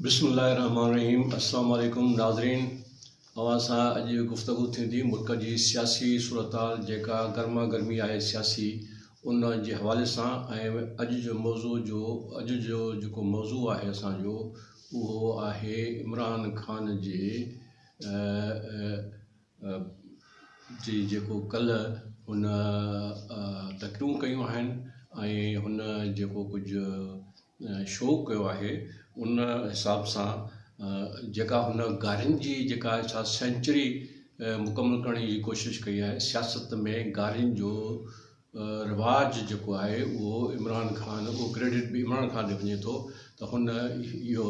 بسم الله الرحمن الرحيم السلام عليڪم ناظرين اوهان سان اڄ گفتگو ٿيندي ملڪ جي سياسي صورتحال جيڪا گرما گرمي آهي سياسي ان جي حوالي سان ۽ اڄ جو موضوع جو اڄ جو جيڪو موضوع آهي اسان جو اهو آهي عمران خان جي جي جيڪو ڪلهه هن تقريرون ڪيون آهن ۽ هن جيڪو ڪجهه شو ڪيو آهي ان حساب سان جيڪا هن گارين جي جيڪا ڇا سينچري مڪمل ڪرڻ جي ڪوشش ڪئي آهي سياست ۾ گارين جو رواج جيڪو آهي اهو عمران خان اهو ڪريڊٽ به عمران خان ڏي وڃي ٿو ته هن اهو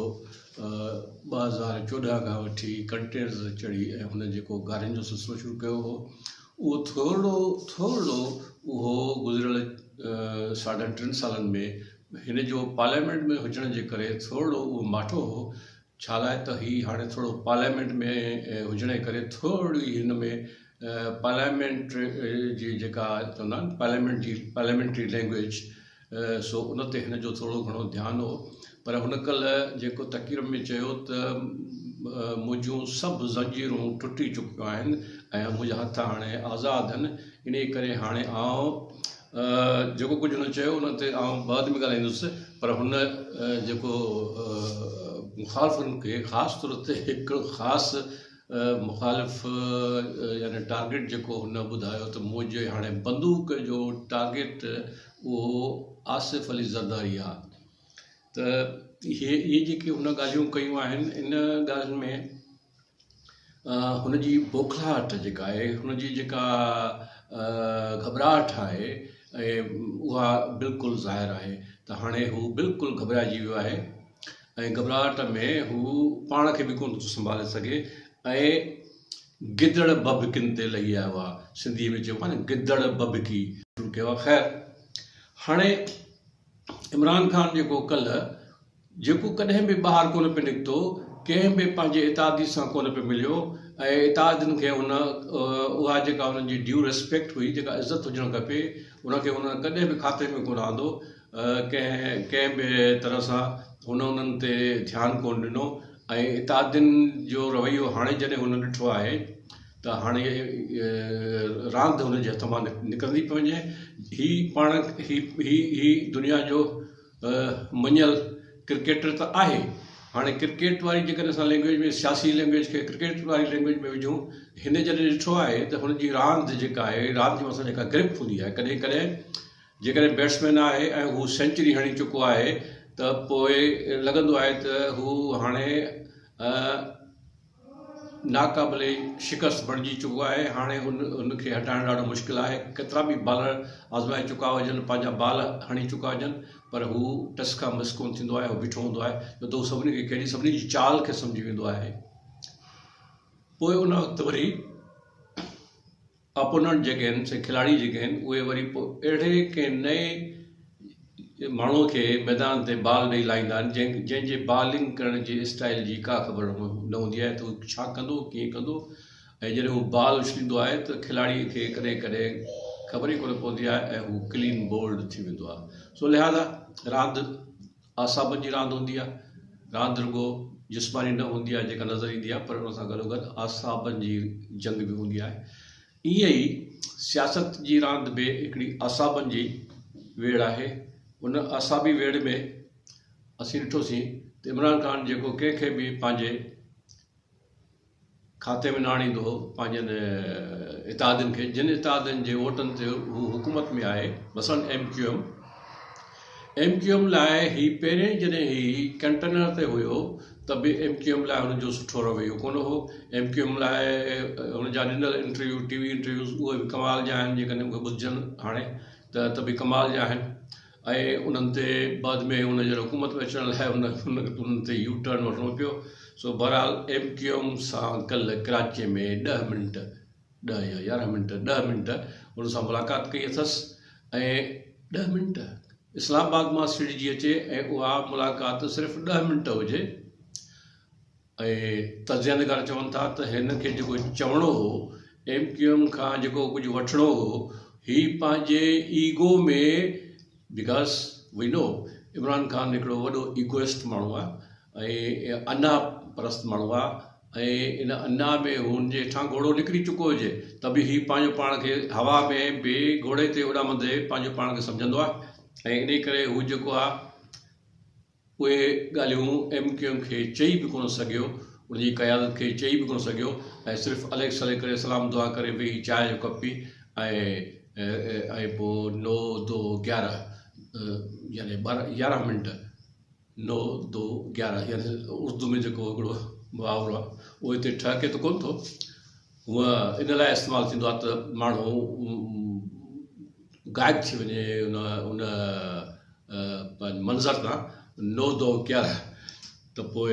2014 کان وٺي ڪنٽينرز چڙهي ۽ هن جيڪو گارين جو سلسلو شروع ڪيو هو اهو ٿورڙو ٿورڙو اهو گذريل ساڍن ٽن سالن ۾ هن جو پارليامينٽ ۾ هجڻ جي ڪري ٿورڙو اهو ماٺو هو، ڇا لاء ته هي هاڻي ٿورو پارليامينٽ ۾ هجڻ جي ڪري ٿورڙي هن ۾ پارليامينٽ جي جيڪا چوندا آهن پارليامينٽ جي پارليامينٽري لينگويج سو ان تي هن جو ٿورو گهڻو ڌيان هو پر هن ڪلهه جيڪو تقرير ۾ چيو ته منهنجون سڀ زنجيرون ٽٽي چڪيون آهن ۽ منهنجا هٿ هاڻي آزاد آهن انهي ڪري هاڻي آئون جيڪو ڪجهه هن چيو ان تي آئون بعد ۾ ڳالهائيندس پر هن جيڪو مخالفن کي خاص طور تي هڪ خاص مخالف يعني ٽارگيٽ جيڪو هن ٻڌايو ته منهنجي هاڻي بندوق جو ٽارگيٽ اهو آصف علي زرداري آ ته اهي اهي جيڪي هن ڳالهيون ڪيون آهن ان ڳالهين ۾ هن جي بوکلاهٽ جيڪا آهي هن جي جيڪا گهٻراهٽ آهي ۽ اها بلڪل ظاهر آهي ته هاڻي هو بلڪل گهٻرائجي ويو آهي ۽ گهٻراهٽ ۾ هو پاڻ کي به ڪونه ٿو سنڀالي سگهي ۽ گدڙ بڀڪين تي لهي آيو آهي سنڌي ۾ چئبو آهي نه گدڙ بڀڪي شروع ڪيو آهي خير هاڻي عمران خان جيڪو ڪلهه جيڪو ڪڏهن به ٻاهر ڪونه پئي نڪتو، ڪنهن به پنهنجي اتحادي سان ڪونه پئي مليو ۽ اتحادين کي هن اها جيڪا انهن جي ڊيو ريسپيڪٽ هئي، جيڪا عزت هجڻ کپي، ان کي هن ڪڏهن به کاتي ۾ ڪونه آندو، ڪنهن ڪنهن به طرح سان هن انهن تي ڌيان ڪونه ڏنو ۽ اتحادين جو رويو هاڻي جڏهن هن ڏٺو آهي ته هاڻي راند هن جي هٿ مان نڪرندي پئي وڃي، هي پاڻ هي هي هي دنيا جو مڃيل ڪرڪيٽر ته آهي هاڻي ڪرڪيٽ واري جيڪڏهن اسان لينگويج ۾ سياسي لينگويج کي ڪرڪيٽ واري لينگويج ۾ وجهون هن جڏهن ڏٺو آهي ته هن جي راند جيڪا آهي راند جي مٿان جيڪا گرپ هوندي آهي ڪڏهن ڪڏهن جيڪڏهن بيٽسمين آهي ۽ هو سينچري هڻي چڪو آهي ته پوء لڳندو آهي ته هو هاڻي ناقابل شڪست بڻجي چڪو آهي، هاڻي ان کي هٽائڻ ڏاڍو مشڪل آهي، ڪيترا به بالر آزمائي چڪا هجن، پنهنجا بال هڻي چڪا هجن پر هو ٽس کان مس ڪونه ٿيندو آهي، هو بيٺو هوندو آهي ڇو ته هو سڀني کي کيڏي سڀني جي چال کي سمجهي ويندو آهي. پوء ان وقت وري اپوننٽ جيڪي آهن سي کلاڙي جيڪي آهن اهي وري پوء اهڙي ڪنهن نئين ماڻهوء کي ميدان تي بال ڏئي لاهيندا آهن جنهن جنهن جي بالنگ ڪرڻ جي اسٽائل جي ڪا خبر نه هوندي آهي ته هو ڇا ڪندو ڪيئن ڪندو ۽ جڏهن هو بال اڇليندو آهي ته کلاڙي کي ڪڏهن ڪڏهن خبر ئي ڪونه پوندي آهي ۽ هو ڪلين بولڊ ٿي ويندو آهي سو لهٰذا راند اعصابن جي راند هوندي آهي. راند رڳو جسماني نه هوندي آهي جيڪا نظر ايندي آهي پر ان سان گڏوگڏ اعصابن جي جنگ به هوندي آهي. ائين ئي سياست جي راند به هڪڙي اعصابن جي ويڙهه آهي. ان اعصابي ويڙهه ۾ اسين ڏٺوسين ته عمران خان جيڪو ڪنهن کي به پنهنجي کاتي ۾ نه آڻيندو هو پنهنجن اتحادين کي جن اتحادين جي ووٽن تي هو حڪومت ۾ آهي مثلا M Q M M Q M لاء هي پهرين جڏهن هي ڪنٽينر تي هيو ته به ايم ڪيو ايم لاء هن جو سٺو رويو ڪونه هو ايم ڪيو ايم لاء هن جا ڏنل انٽرويو ٽي وي انٽرويوز اهي به ڪمال جا آهن جيڪڏهن اهي ٻڌجن هاڻي ته به ڪمال جا آهن ۽ انهن تي بعد ۾ ان جي حڪومت ۾ اچڻ لاء انهن تي يو ٽرن وٺڻو پيو سو بهرحال ايم ڪيو ايم سان ڪلهه ڪراچي ۾ ڏهه منٽ ڏهه يا يارهن منٽ ڏهه منٽ ان سان ملاقات ڪئي اٿس ۽ ڏهه منٽ اسلام آباد مان سيڙجي اچي ۽ اها ملاقات صرف ڏهه منٽ هجي ۽ تجزيه نگار چون ٿا ته هن کي جيڪو چوڻو هو، ايم ڪيو ايم کان جيڪو ڪجهه وٺڻو هو، هي پنهنجي ego ۾ because we know Imran Khan هڪڙو وڏو ايگوئسٽ ماڻهو آهي. ۽ انا پرست ماڻهو آ ۽ ان انا ۾ هن جي هيٺان گهوڙو نڪري چڪو هجي ته به هي پنهنجو پاڻ کي هوا ۾ به گهوڙي تي اڏامندي پنهنجو پاڻ کي سمجهندو آ ۽ انهي ڪري هو جيڪو آ اهي ڳالهيون ايم ڪيو ايم کي چئي به ڪونه سگهيو، ان جي قيادت کي چئي به ڪونه سگهيو ۽ صرف عليڪ سليڪ ڪري سلام دعا ڪري ويهي چانهه جو ڪپ پي ۽ ۽ پوء نو دو گيارهه يعني ٻارهن يارهن منٽ نو دو گيارهه يعني اردو ۾ جيڪو هڪڙو محاورو آهي اهو هتي ٺهڪي ته ڪونه ٿو هونء ان لاء استعمال ٿيندو آهي ته ماڻهو غائب ٿي وڃي ان ان پنهنجي منظر تان نو دو گيارهه ته پوء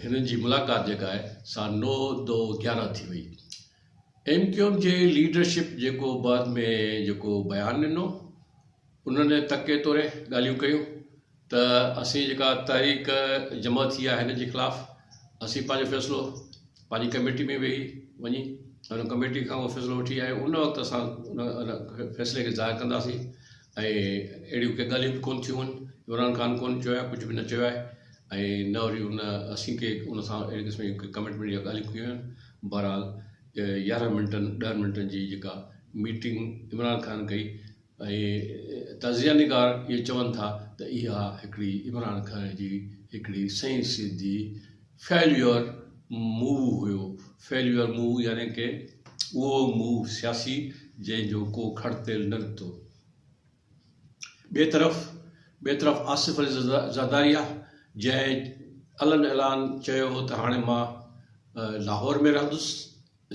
هنن جي ملاقات جيڪا آهي سا نو دو گيارهه ٿي وئي. ايم ڪيو ايم جي ليڊرشپ جيڪو بعد ۾ جيڪو بيان ڏنو انهن تڪي توري ڳالهيون ڪيون ته اسين جيڪا تحريڪ جمع ٿي آهي هن جي خلاف اسين پنهنجو فيصلو پنهنجي ڪميٽي ۾ ويهي وڃي ان ڪميٽي کان اهو فيصلو وٺي ۽ ان وقت اسان ان فيصلي کي ظاهر ڪنداسين ۽ اهڙيون ڪي ڳالهيون به ڪونه ٿيون آهن عمران خان ڪونه چيو آهي ڪجهه به نه چيو آهي ۽ نه وري ان اسين ڪي ان سان اهڙي قسم جي ڪمٽمينٽ جا ڳالهيون ڪيون آهن بهرحال يارهن منٽن ڏهن منٽن جي جيڪا ميٽنگ عمران خان ڪئي ۽ تجزيه نگار اهي چون ٿا ته اها هڪڙي عمران خان جي هڪڙي سئين سڌي فيليور موو هيو فيليور موو يعني ڪي اهو موو سياسي جنهن جو ڪو کڙ تيل نه نڪتو. ٻئي طرف ٻئي طرف آصف علي زرداري آ جنهن علن اعلان چيو هو ته هاڻي مان لاهور ۾ رهندس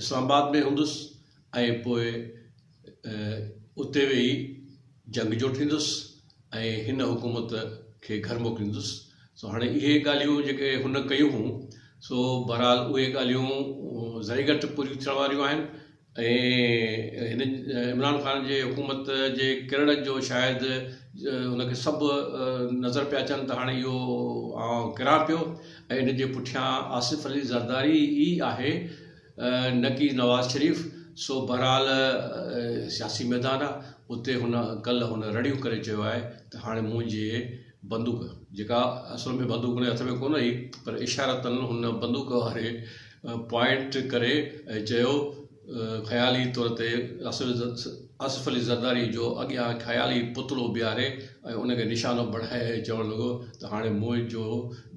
اسلام آباد ۾ هوندس ۽ پوء اتي ويهي جنگ جوٽيندس ۽ هن حڪومت کي گهر موڪليندس. سو هاڻي اهي ڳالهيون جيڪي هن ڪيون هيون سو بهرحال اهي ڳالهيون ذري گهٽ پوريون ٿيڻ واريون آهن ۽ هن عمران خان جي حڪومت جي ڪرڻ جو شايد ان کي سڀ نظر پيا اچن ته هاڻي اهو آئون ڪران پيو ۽ ان جي پٺيان آصف علي زرداري ئي آهي نه ڪي نواز شريف سو بهرحال سياسي ميدان آ اتي هن ڪلهه هن رڙيون ڪري چيو آهي ته هاڻي منهنجي بندوق جيڪا اصل ۾ بندوق هن جي هٿ ۾ ڪونه هئي پر اشارتن هن بندوق واري پوائنٽ ڪري ۽ چيو خيالي طور تي آصف علي زرداري جو اڳيان خيالي پتلو بيهاري ۽ ان کي نشانو بڻائي چوڻ لڳو ته هاڻي منهنجو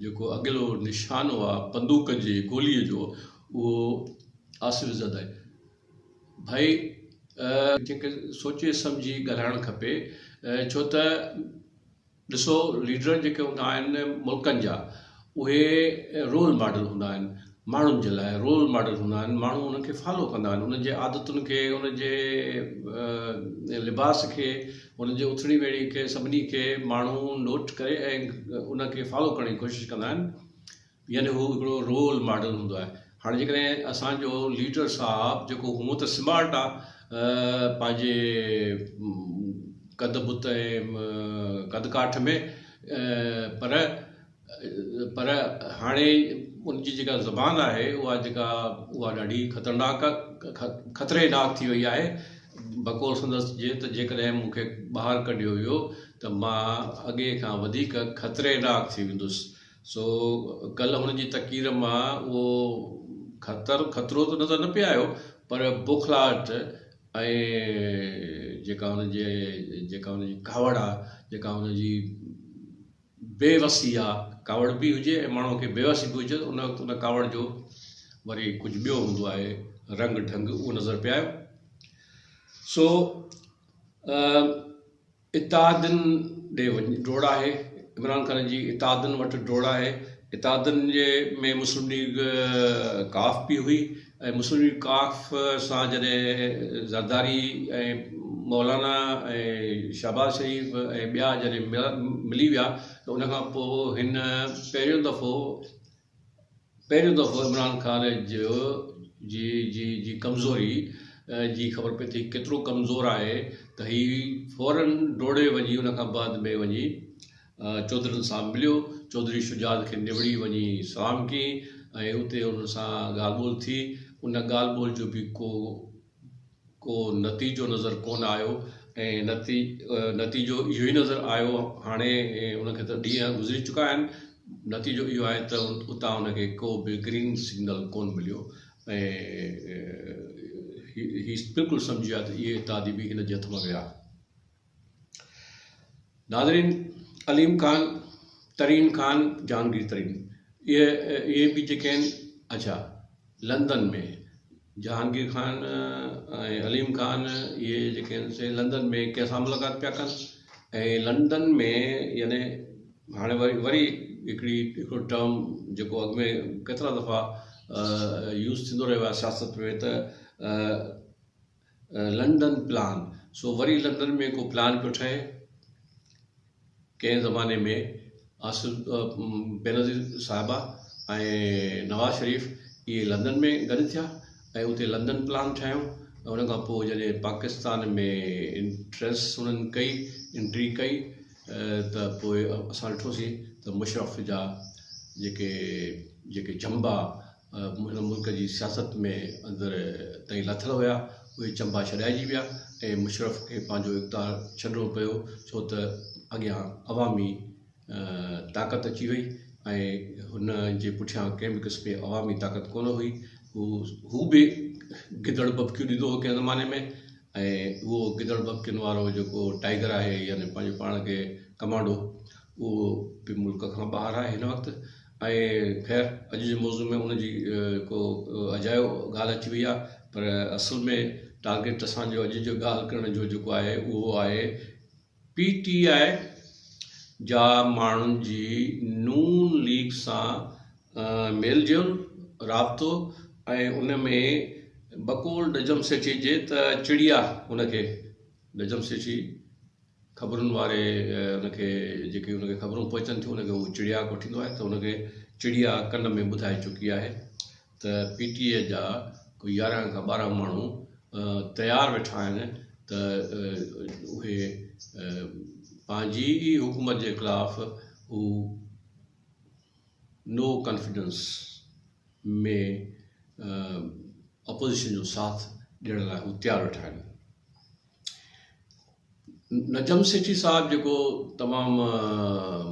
جيڪو اڳلو نشانو آ بندوق جي گولي جو اهو آصف زرداري ڀائي جنهن کي سوچي سمجهي ڳالهائڻ کپي ڇو ته ڏسو ليڊر جيڪي هوندا آهن ملڪن جا اهي رول ماڊل هوندا آهن ماڻهن جي لاء رول ماڊل هوندا آهن ماڻهو انهن کي فالو ڪندا آهن انهن جي عادتن کي انهن جي لباس کي انهن جي اٿڻي ويهڻي کي سڀني کي ماڻهو نوٽ ڪري ۽ ان کي فالو ڪرڻ جي ڪوشش ڪندا آهن يعني هو هڪڙو رول ماڊل هوندو آهي. هاڻي جيڪڏهن اسان جو ليڊر صاحب جيڪو هونء ته سمارٽ آ پنهنجي قد بت ۽ قد ڪاٺ ۾ پر پر هاڻي ان جي جيڪا زبان آهي اها جيڪا اها ڏاڍي خطرناڪ خطري ناڪ ٿي وئي آهي بقول سندس جي ته جيڪڏهن مون کي ٻاهر ڪڍيو ويو ته مان اڳي کان وڌيڪ خطري ناڪ ٿي ويندس. سو ڪلهه هن جي تقرير مان اهو خطر خطرو ته نظر نه پئي آيو پر بوکلاهٽ ۽ جيڪا هن جي جيڪا هن جي ڪاوڙ آ جيڪا هن جي بي وسي آ ڪاوڙ به هجي ۽ ماڻهو کي بي وسي به هجي ان وقت ان ڪاوڙ جو وري ڪجهه ٻيو هوندو آهي رنگ ڍنگ اهو نظر پئي آيو سو اتحادين ڏي وڃ ڊوڙ آهي، عمران خان جي اتحادين وٽ ڊوڙ آهي، اتحادين جي ۾ مسلم ليگ قاف به هئي ۽ مسلم ليگ قاف سان جڏهن زرداري ۽ مولانا ۽ شهباز شريف ۽ ٻيا جڏهن ملي ويا ته ان کان پوء هن پهريون دفعو پهريون دفعو عمران خان جو جي جي جي ڪمزوري جي خبر پئي ته هي ڪيترو ڪمزور آهي ته هي فورن ڊوڙي وڃي ان کان بعد ۾ وڃي چوڌرين سان مليو چوڌري شجاعت کي نوڙي وڃي سلام ڪيائين ۽ اتي انهن سان ڳالهه ٻولهه ٿي ان ڳالهه ٻولهه جو به ڪو ڪو نتيجو نظر ڪونه آيو ۽ نتيجو اهو ئي نظر آيو هاڻي ان کي ته ڏينهن گذري چڪا آهن. نتيجو اهو آهي ته اتان هن کي ڪو به گرين سگنل ڪونه مليو ۽ هي بلڪل سمجهي ويا ته اهي اتحادي به هن جي هٿ مان ويا. ناظرين عليم خان، ترين خان، جهانگير ترين اهي اهي به جيڪي آهن اڇا لندن ۾ جهانگير خان ۽ عليم خان اهي جيڪي آهن سي لندن ۾ ڪنهن سان ملاقات پيا ڪن ۽ لنڊن ۾ يعني هاڻي وري وري هڪڙي هڪڙو ٽرم جيڪو اڳ ۾ ڪيترا دفعا يوز ٿيندو رهيو آهي سياست ۾ ته لنڊن پلان سو وري لنڊن ۾ ڪو پلان پيو ٺهي. ڪنهن زماني ۾ آصف بينظير صاحبه ۽ نواز شريف اهي لندن ۾ گڏ ٿيا ۽ اتي لندن پلان ٺاهيائون ۽ ان کان پوء جڏهن پاڪستان ۾ انٽرنس انهن ڪئي انٽري ڪئي ته پوء اسان ڏٺوسين ته مشرف جا جيڪي جيڪي جنبا هن ملڪ جي سياست ۾ اندر تائين لاٿل هيا، اهي چنبا ڇڏائجي ويا ۽ مشرف کي پنهنجو اقتدار ڇڏڻو پيو، ڇو ته اڳيان عوامي طاقت اچي وئي ۽ هن جي پٺيان ڪنهن به قسم جي عوامي طاقت ڪونه هئي. هو هو به گدڙ ٻٻڪيون ڏيندو هو ڪنهن زماني ۾ ۽ اهو گدڙ ٻٻڪين وارو جيڪو ٽائيگر آهي يعني پنهنجو پاڻ کي ڪمانڊو اهو به ملڪ کان ٻاهر آهي هن وقت ۽ خير اڄ جي موضوع ۾ ان جي ڪو اجايو ڳالهه اچي وئي آهي پر اصل ۾ ٽارگيٽ اسان جو اڄ جو ڳالهه ڪرڻ جو جيڪو آهي اهو آهي پي ٽي آء جا ماڻهن جي نون ليگ سان ميل جول رابطو ۽ ان ۾ بقول نجم سيٺي جي ته چڙيا ان کي نجم سيٺي خبرن واري ان کي جيڪي ان کي خبرون پهچن ٿيون ان کي هو چڙيا ڪوٺيندو آهي ته ان کي چڙيا ڪن ۾ ٻڌائي چڪي آهي ته پي ٽي اي جا ڪوئي 11 کان 12 ماڻهو تيار ويٺا آهن ته اهي پنهنجي ئي حڪومت جي خلاف هو نو ڪانفيڊنس ۾ اپوزيشن جو ساٿ ڏيڻ لاء هو تيار ويٺا آهن. نجم سيٺي صاحب جيڪو تمام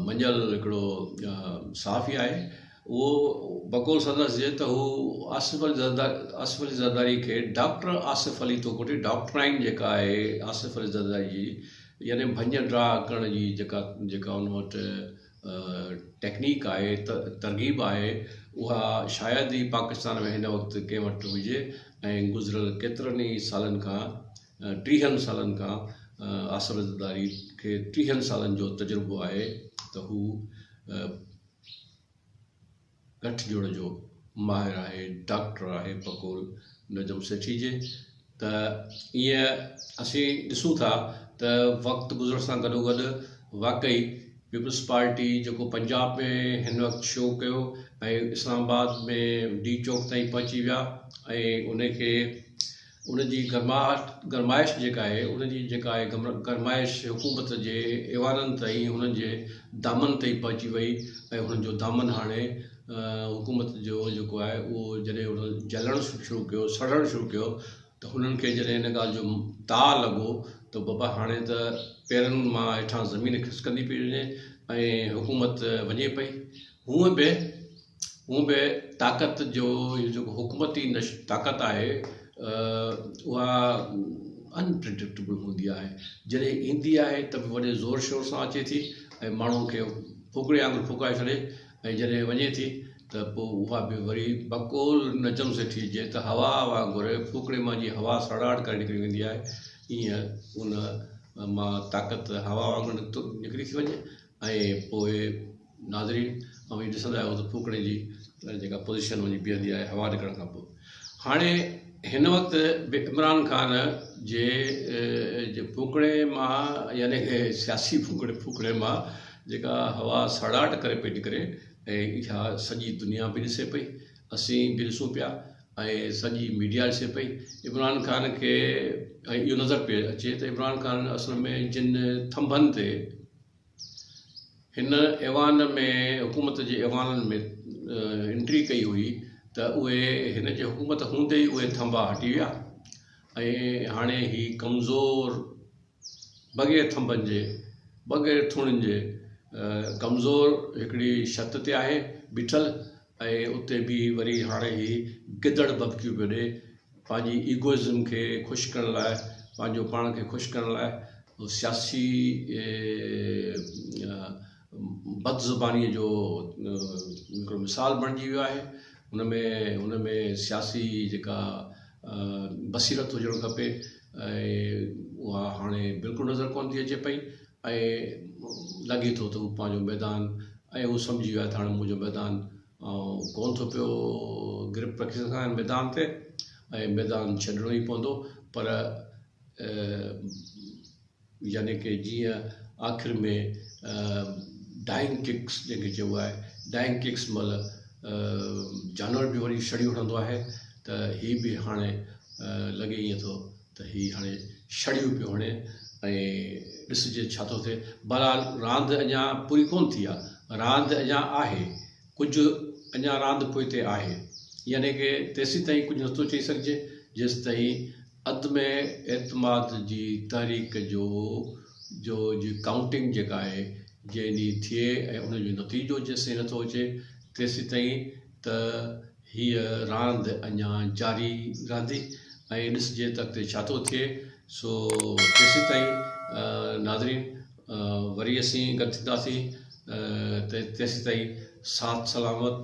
مڃيل هڪڙو صحافي آهي اهو بقول سندس جي ته هو آصف علي زرداري آصف علي زرداري کي ڊاڪٽر آصف علي ٿو ڪوٺي ڊاڪٽرائن جيڪا آهي آصف علي زرداري جي يعني ڀڃ ڊاهه ڪرڻ جي جيڪا جيڪا ان وٽ ٽيڪنيڪ آهي ترغيب آهي اها شايد ئي پاڪستان ۾ هن وقت ڪنهن وٽ هجي ۽ گذريل ڪيترن ئي سالن کان ٽيهن سالن کان آصف زرداري کي ٽيهن سالن جو تجربو آهي ته هو ڳٺ جوڙ جو ماهر آهي، ڊاڪٽر آهي بقول نجم سيٺي جي ته ائين اسين ڏسون ٿا ته وقت گذرڻ سان گڏوگڏ واقعي پيپلز پارٽي جيڪو پنجاب ۾ هن وقت شو ڪيو ۽ اسلام آباد ۾ ڊي چوڪ تائين پهچي ويا ۽ ان کي ان جي گرماهٽ، گرمائش جيڪا آهي، ان جي جيڪا آهي گرمائش حڪومت جي ايوانن تائين هنن جي دامن تائين پهچي وئي ۽ هنن جو دامن هاڻي حڪومت جو جيڪو آهي اهو جڏهن هن جلڻ شروع ڪيو، سڙڻ شروع ڪيو ته هنن کي جڏهن ان ڳالهه جو تاء لڳو ته بابا هاڻي ته پيرن مان هيٺان زمين کسڪندي پئي وڃي ۽ حڪومت وڃي پئي. هونء به هونء به طاقت جو اهو جيڪو حڪومتي نش طاقت آهي اها ان پريڊڪٽيبل هوندي آهي جڏهن ايندي آهي ته به وڏي زور شور سان اچي ٿي ۽ ماڻهو کي ڦوڪڻي وانگر ڦوڪائي ڇڏي ۽ جڏهن وڃي ٿي ته پوء اها به وري بقول نجم سيٺي جي ته هوا وانگر ڦوڪڻي مان جيئن هوا سڙاٽ ڪري نڪري ويندي آهي ايئن ان مان طاقت هوا وانگر نڪري ٿي وڃي ۽ پوء ناظرين اوهين ڏسندا آهيو ته ڦوڪڻي جي جيڪا پوزيشن وڃي بيهندي آهي هوا نڪرڻ کان پوء هاڻي هن وقت به عمران خان جي جي ڦوڪڻي مان يعني سياسي ڦوڪڻي ڦوڪڻي مان جيڪا هوا سڙاٽ ڪري پئي نڪري ۽ اها سڄي دنيا به ڏسي پئي اسين به ڏسون پيا ۽ سڄي ميڊيا ڏسي پئي عمران خان کي ۽ اهو نظر پئي اچي ته عمران خان اصل ۾ جن ٿنڀن تي هن ايوان ۾ حڪومت جي ايوانن ۾ انٽري ڪئي هئي ته اهي هن جي حڪومت هوندي ئي اهي ٿنڀا هٽي ويا ۽ هاڻي هي ڪمزور بغير ٿنڀن جي بغير ٿوڻين جي ڪمزور هڪڙي شرط تي آهي بيٺل ۽ اتي به وري هاڻي هي گدڙ ڀڀڪيون پيو ڏي پنهنجي ايگوازم کي خوش ڪرڻ لاء پنهنجو پاڻ کي خوش ڪرڻ لاء سياسي بد زبانيء جو هڪڙو مثال بڻجي ويو آهي ان ۾ ان ۾ سياسي جيڪا بصيرت هجڻ کپي ۽ اها هاڻي بلڪل نظر ڪونه ٿي اچي پئي ۽ لڳي ٿو ته هو پنهنجو ميدان ۽ هو سمجهي ويو آهي ته هاڻي منهنجو ميدان ڪونه ٿو پيو گرپ رکي سگهان هن ميدان تي ۽ ميدان ڇڏڻو ئي پوندو پر يعني ڪي جيئن آخر ۾ ڊائنگ ڪڪس جنهن کي چئبو آهي ڊائنگ ڪڪس مهل جانور به وري شڙيون هڻندو آهي ته هي به هاڻي لڳي ائين ٿو ته هي هاڻي شڙيون پيو هڻي ۽ ڏسجي ڇا ٿو ٿئي. بهرحال راند اڃا پوري ڪونه ٿي آهي. راند اڃا آهي. ڪجهه اڃا راند پوئتي آهي. يعني ڪي تيسيتائين ڪجهه نٿو چئي سگهجي جيستائين عدم اعتماد جي تحريڪ جو جو جي ڪائونٽنگ جيڪا آهي جنهن ڏينهن ٿئي ۽ ان جو نتيجو جيستائين نٿو اچي تيسيتائين ته هيء راند اڃا جاري رهندي ۽ ڏسجي ته اڳتي ڇا ٿو ٿئي. سو تيسيتائين ناظرين وري اسين گڏ ٿينداسين تيسيتائين ساٿ سلامت.